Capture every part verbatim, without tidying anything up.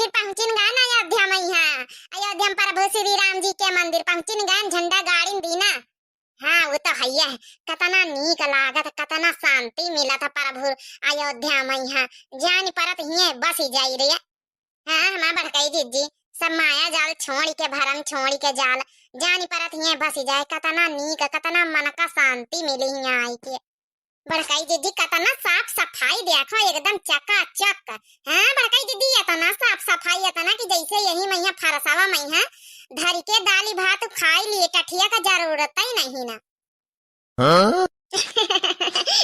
फिर पहुँचिन गए ना अयोध्या मइहाँ, अयोध्या में प्रभु श्री राम जी के मंदिर पहुँचिन गए, झंडा गाड़िन दीना। हाँ, वो तो हइये है। कतना नीक लागत, कतना शांति मिलत है प्रभु अयोध्या मइहाँ। जानी परत हिये बसी जाई रे। हाँ, हमार बड़कई जिज्जी, सब माया जाल छोड़ि के, भरम छोड़ि के जाल, जानी परत हिये बसी जाए। कतना नीक, कतना मन का शांति मिली हियाँ आई के। बड़कई जिज्जी, कतना साफ सफाई देखो, एकदम चकाचक। हाँ, बड़कई जिज्जी, एतना साफ सफाई, एतना कि जैसे यही मइहाँ फरसवा मइहाँ धरि के दाली भात खाई लिए, टठिया का जरूरत ही नहीं ना। हाँ?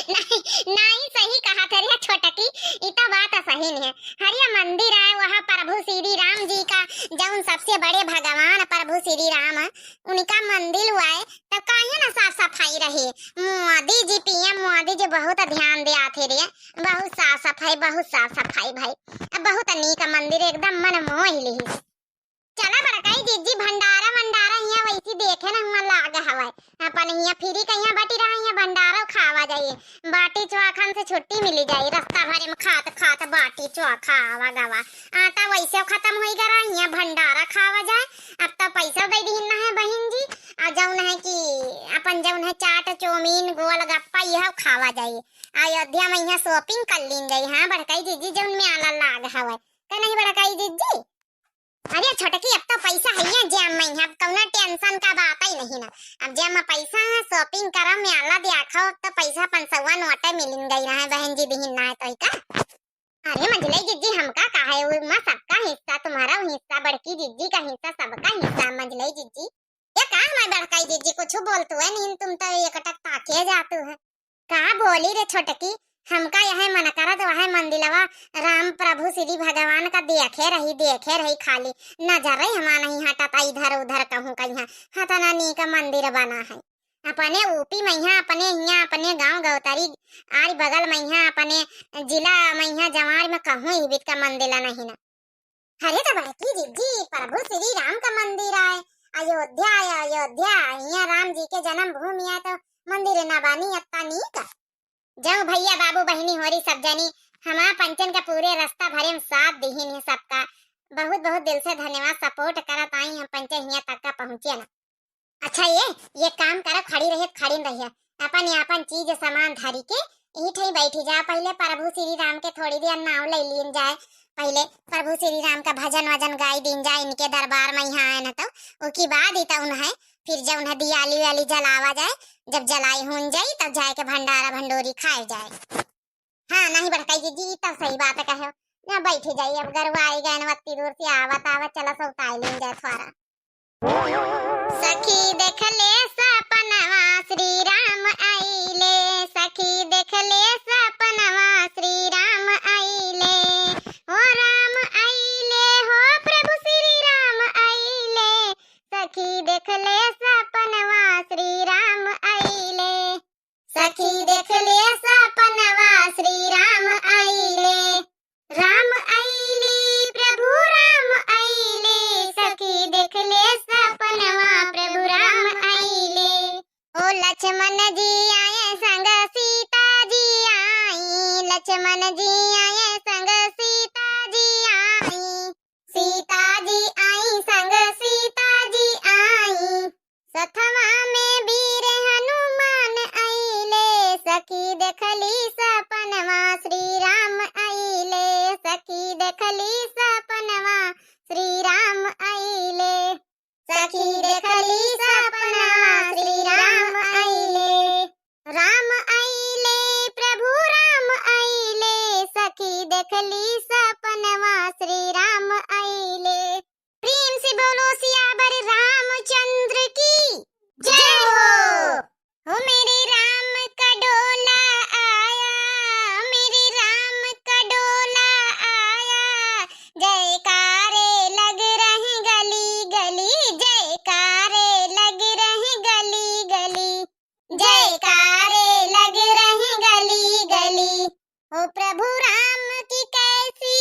नहीं, नहीं, सही कहत है रे छोटकी, ई तो बात सही नहीं है। हरिया मंदिर आए, वहाँ प्रभु श्री राम जी का, जौन सबसे बड़े भगवान प्रभु श्री राम है, उनका मंदिर हुआ है, तब काहे ना साफ सफाई रहे। मोदी जी, पीएम मोदी जी बहुत ध्यान देत है रे, बहुत साफ सफाई, बहुत साफ सफाई भाई। अब बहुत नीक मंदिर, एकदम मन मोह लिहिस। चला बड़कई जिज्जी, भंडारा वंडारा हियाँ वैसी देखे ना हुआ लाग हवै। अपन हियाँ फ्री का हियाँ बटी रहा, हियाँ भंडारा खावा जाए। बाटी चोखन से छुट्टी मिली जाए, रस्ता भरे में खात खात बाटी चोखा आवा गवा। आटा वैसे खत्म होई गरा, हियाँ भंडारा खावा जाए। अब तो पैसा दे दिहिन ना है बहिन जी, आ जौन है कि अपन जौन है चाट, चाउमीन, गोलगप्पा, यह खावा जाए। अयोध्या मइहाँ shopping कर लीन जाए। हाँ बड़कई जिज्जी, जौन मेला लाग हवै, का नहीं बड़कई जिज्जी? अरे छोटकी, अब तो पैसा है ये जेब मइहाँ, अब कौनो tension का बात ही नहीं ना। अब जेब में पैसा है, shopping करा, मेला देखो, अब तो पैसा पाँच सौ नोटे मिलिन गई रहे, बहन जी दिहिन ना है तो का। अरे मंझलई जिज्जी, हमका का है, वो में सबका हिस्सा, तुम्हारा हिस्सा, बड़की जिज्जी का हिस्सा, सबका हिस्सा मंझलई जिज्जी। ये का हमार बड़कई जिज्जी कुछ बोलतु है नहीं, तुम तो एकटक ताके जातु है। का बोली रे छोटकी, हमका यह मन करत वह मंदिलवा राम प्रभु श्री भगवान का देखे रही, देखे रही खाली, नजर ही हमार नहीं हटत इधर उधर कहूँ कहिया, हतना नीक मंदिर बना है। अपने ऊपी मइहाँ, अपने हियाँ, अपने गाँव गौतरी, आरी बगल मइहाँ, अपने जिला मइहाँ, जवार में कहूँ इबित का मंदिर नहीं ना। अरे तो बड़की जिज्जी, प्रभु श्री राम का मंदिर आए, अयोध्या आए, अयोध्या आए, हियाँ राम जी के जन्मभूमि आए तो मंदिर ना बानी अत्ता नीक। जौ भइया बाबू बहिनी होरी सब जनी, हमार पंचन का पूरे रस्ता भरे में साथ दिहिन है सबका। बहुत बहुत दिल से धन्यवाद, support करत आई हम पंचे हियाँ तक का पहुँचे ना। अच्छा ये, ये काम करो, खड़ी रहिए, खड़ी रहिए, अपन ये अपन चीज सामान धरी के यही ठई बैठी जा। पहले प्रभु श्री राम के थोड़ी देर नाव ले लीन जाए, पहले प्रभु श्री राम का भजन वजन गाई दीन जाए, इनके दरबार में यहाँ आए न तो, उकी बाद ही तो उन्हें फिर जब उन्हें दियाली वाली जलावा जाए, जब जलाई हुन जाई तब जाए के भंडारा भंडोरी खाए जाए। हाँ, नहीं बड़काई जिज्जी, ई तब सही बात कहो। ना बैठी जाई, अब गरवा आई गए न, वत्ती दूर से आवत आवत, चला सौताई लीन जाए थोड़ा। सखी देखले सपनवा श्री राम आइले, सखी देखले सपनवा श्री राम आइले, हो राम आइले, हो प्रभु श्री राम आइले, सखी देखले सपनवा श्री राम आइले। सखी देखले सपनवा श्री राम आइले, राम आइले, प्रभु राम आइले, सखी देखले सपनवा प्रभु राम आइले। ओ लक्ष्मण जी आए संग सीता जी आई, लक्ष्मण जी आए संग सीता जी आई, सीता जी आई संग सीता जी आई। सथवा में वीर हनुमान आइले, सखी देखली सपनवा श्री राम आइले, सखी देखली सपनवा श्री राम आइले, सखी देखली सपनवा श्री राम आइले। राम आइले, प्रभु राम आइले, सखी देखली सपनवा श्री राम आइले। प्रेम से बोलो सियावर रामचंद्र की जय हो। हो मेरे राम का डोला आया, मेरे राम का डोला आया, जयकारे लग रहे गली गली, जयकारे लग रहे गली गली, जयकारे लग रहे गली गली। ओ प्रभु राम की कैसी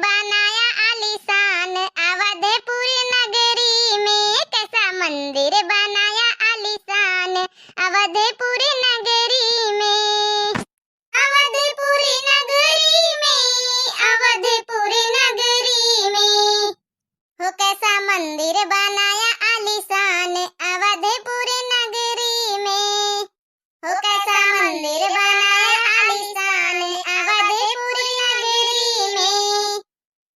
बनाया आलीशान अवधपुर नगरी में, कैसा मंदिर बनाया आलीशान अवधपुर नगरी में। अवधपुर नगरी में, अवधपुर नगरी में, हो कैसा मंदिर बनाया आलीशान अवधपुर नगरी में, हो कैसा मंदिर बनाया आलीशान अवधपुर नगरी में।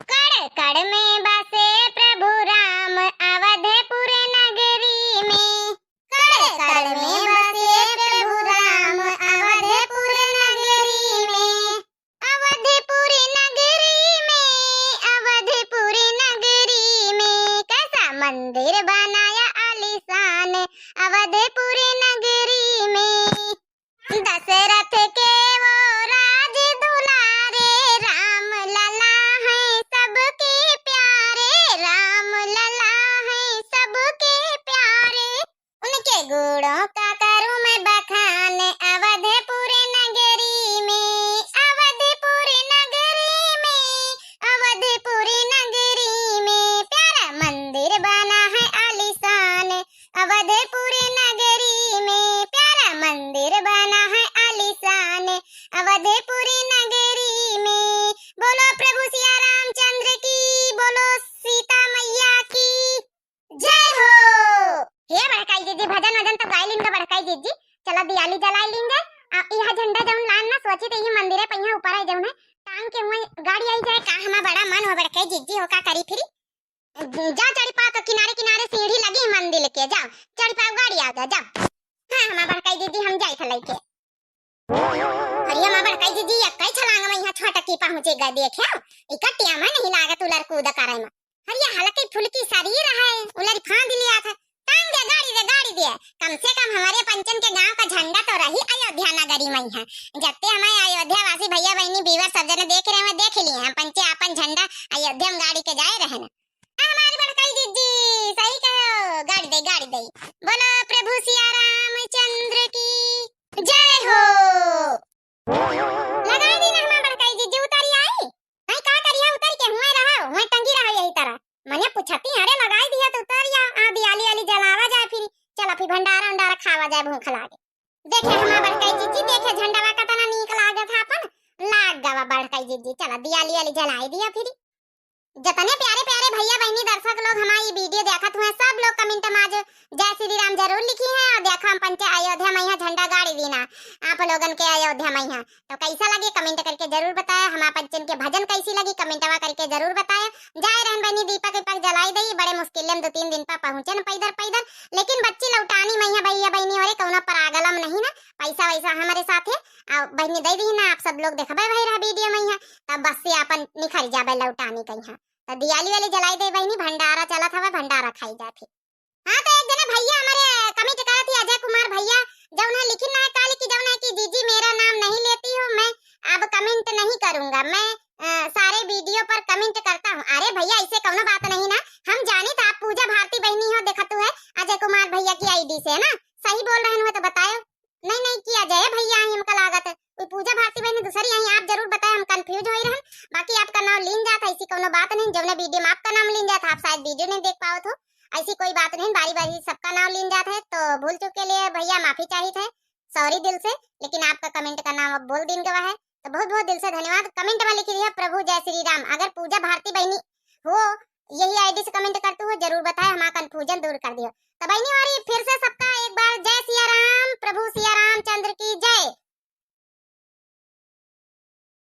कण कण में बसे प्रभु राम अवधपुर नगरी में, कण कण में बसे प्रभु राम अवधपुर नगरी में। अवधपुर नगरी में, अवधपुर नगरी में, कैसा मंदिर बनाया आलीशान अवधपुर नगरी में। दशरथ के वो राज दुलारे, राम लला हैं सबके प्यारे, राम लला हैं सबके प्यारे। उनके गुणों का करूं मैं बखान अवधपुर नगरी में, अवधपुर नगरी में, अवधपुर नगरी में। प्यारा मंदिर बना है आलीशान अवधपुर नगरी में, प्यारा मंदिर बना है आलीशान अवधपुर नगरी में। बोलो प्रभु सिया रामचंद्र की, बोलो सीता मैया की जय हो। हे बड़काई जिज्जी, भजन वजन तो गाई लिंगे बड़काई जिज्जी। चला दियाली जलाई लिंगे। आ, इहा झंडा जौन लान ना, सोची तो ये मंदिरे पहिया ऊपर है जौन है, टांग के हुए गाड़ी आई जाए का। हमा बड़ा मन हो बड़काई जिज्जी, हो का करी फिरी। जा चढ़ी पा तो किनारे किनारे सीढ़ी लगी मंदिर के, जाओ चढ़ी पा गाड़ी आ जा, जाओ। हाँ, हमा बड़काई जिज्जी, हम जाई था लइके। अरे हमा बड़काई जिज्जी, एक्कै छलांग में यहाँ छोटकी पहुँचे गए, देखे इकट्ठिया में नहीं लागत उलर कूद करे में। अरे हल्की फुल्की शरीर है, उलर फांद लिया था। टांग दे गाड़ी दे, गाड़ी दे। कम से कम हमारे पंचन के गांव का झंडा तो रही अयोध्या नगरी में है। जत्ते हमारे अयोध्या वासी भैया बहनी व्यूअर सब जने देख रहे हैं, देख लिए हम पंचे आपन झंडा अयोध्या में गाड़ी के जाए रहे ना। हमारी बड़काई जिज्जी, सही कहो, गाड़ी दे, गाड़ी दे। बोलो प्रभु सिया रामचंद्र की जय हो। लगाई दी ना हमारी बड़काई जिज्जी, उतारी आई। नहीं का करिया, उतारी के हुए रहो, हुए टंगी रहो यही तरह। मने पूछती, अरे लगाई दिया तो उतारिया, आ दियाली आली जलावा जाए फिर, चला फिर भंडारा उंडारा खावा जाए, भूख लागे। देखे हमार बड़काई जिज्जी, देखे झंडवा कतना नीक लागत है आपन। लाग गवा बड़काई जिज्जी, चला दियाली वाली जलाई दिया फिर। जतने प्यारे प्यारे भैया बहनी दर्शक लोग हमारी वीडियो देखत हुए, सब लोग कमेंट में आज जय श्री राम जरूर लिखी है। और देखो हम पंचे अयोध्या मैया झंडा गाड़ी दीना आप लोगन के अयोध्या मैया। तो कैसा लगे कमेंट करके जरूर बताया। हमार पंचन के भजन कैसी लगी कमेंटवा करके जरूर बताया। जाए रहन बहनी दीपक वीपक जलाई दई, बड़े मुश्किल में दो तीन दिन पर पहुँचे न पैदल पैदल, लेकिन बच्ची लौटानी मैया भैया बहनी हो रे, कौनो परागलम नहीं ना। पैसा वैसा हमारे साथे, आ, बहिनी दे दी ना, आप सब लोग देखबे भाई रहा वीडियो में यहाँ, तब बस से आपन निखर जाबे लौटानी कहीं। तो दियाली वाली जलाई दे बहिनी, भंडारा चलत हवे, भंडारा खाई जात ही। हाँ, तो एक जने भैया हमारे comment करत ही, अजय कुमार भैया, जौन है लिखिन ना है काल की, जौन है कि जीजी मेरा नाम नहीं लेती हो, मैं अब comment नहीं करूँगा, मैं, अ, सारे वीडियो पर comment करता हूँ। अरे भैया, ऐसे कौनो बात नहीं ना, हम जानित आप पूजा भारती बहिनी हो, देखत हुए अजय कुमार भैया की आईडी से है ना, सही बोल रहे हो तो बतायो। नहीं, नहीं किया जाए भैया, आई हमका लागत है कोई पूजा भारती बहनी दूसरी आई, आप जरूर बताए, हम confuse होई रहन। बाकी आपका नाम लीन जात है, ऐसी कौनो बात नहीं, जौने वीडियो में आपका नाम लीन जात है, आप शायद वीडियो नहीं देख पावत हो, ऐसी कोई बात नहीं, बारी बारी सबका नाम लीन जात है, तो भूल चूक के लिए भैया माफी चाहित है, sorry दिल से, लेकिन आपका comment का नाम अब बोल दीन गवा है, तो बहुत बहुत दिल से धन्यवाद। Comment में लिख दिया प्रभु जय श्री राम। अगर पूजा भारती बहनी हो, यही आईडी से comment करते हो, जरूर बताए, हमारा confusion दूर कर दियो। तो बहनी और फिर से सबका एक बार जय सिया राम, प्रभु सिया रामचंद्र की जय।